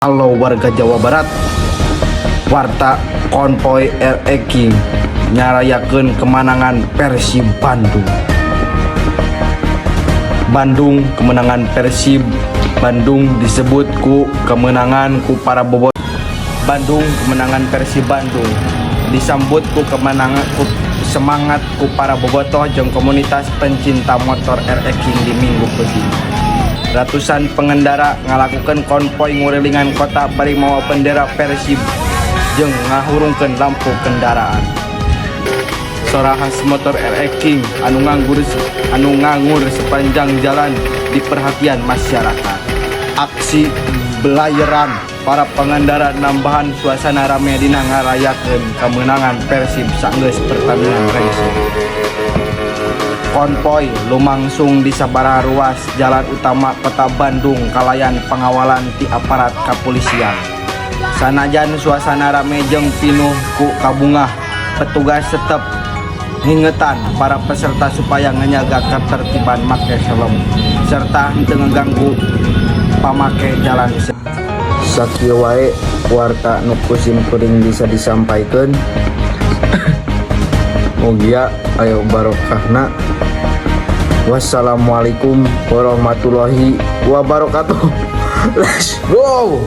Halo warga Jawa Barat. Warta konvoy RX King nyarayakeun kemenangan Persib Bandung. Bandung, kemenangan Persib Bandung disebut ku kemenangan ku para bobotoh. Bandung, kemenangan Persib Bandung disambut ku kemenangan ku semangat ku para bobotoh jeung komunitas pencinta motor RX King di Minggu peuting. Ratusan pengendara ngalakukan konvoy ngurilingan kota bari mawa bendera Persib jeung ngahurungkeun lampu kendaraan. Sora khas motor RX King anu ngangur sepanjang jalan diperhatian masyarakat. Aksi belayeran para pengendara nambahan suasana rame dina ngarayakeun kemenangan Persib sanggeus pertandingan rengse. Konvoy lumangsung di sabaraha ruas jalan utama Kota Bandung kalayan pengawalan ti aparat kepolisian. Sanajan suasana rame jeung pinuh ku kabungah, petugas tetep ngingetan para peserta supaya ngejaga ketertiban, make helm, serta henteu ngeganggu pamake jalan. Sakieu wae warta nu ku sim kuring bisa disampaikan. Mugia aya barokahna. Wassalamualaikum warahmatullahi wabarakatuh. Let's go.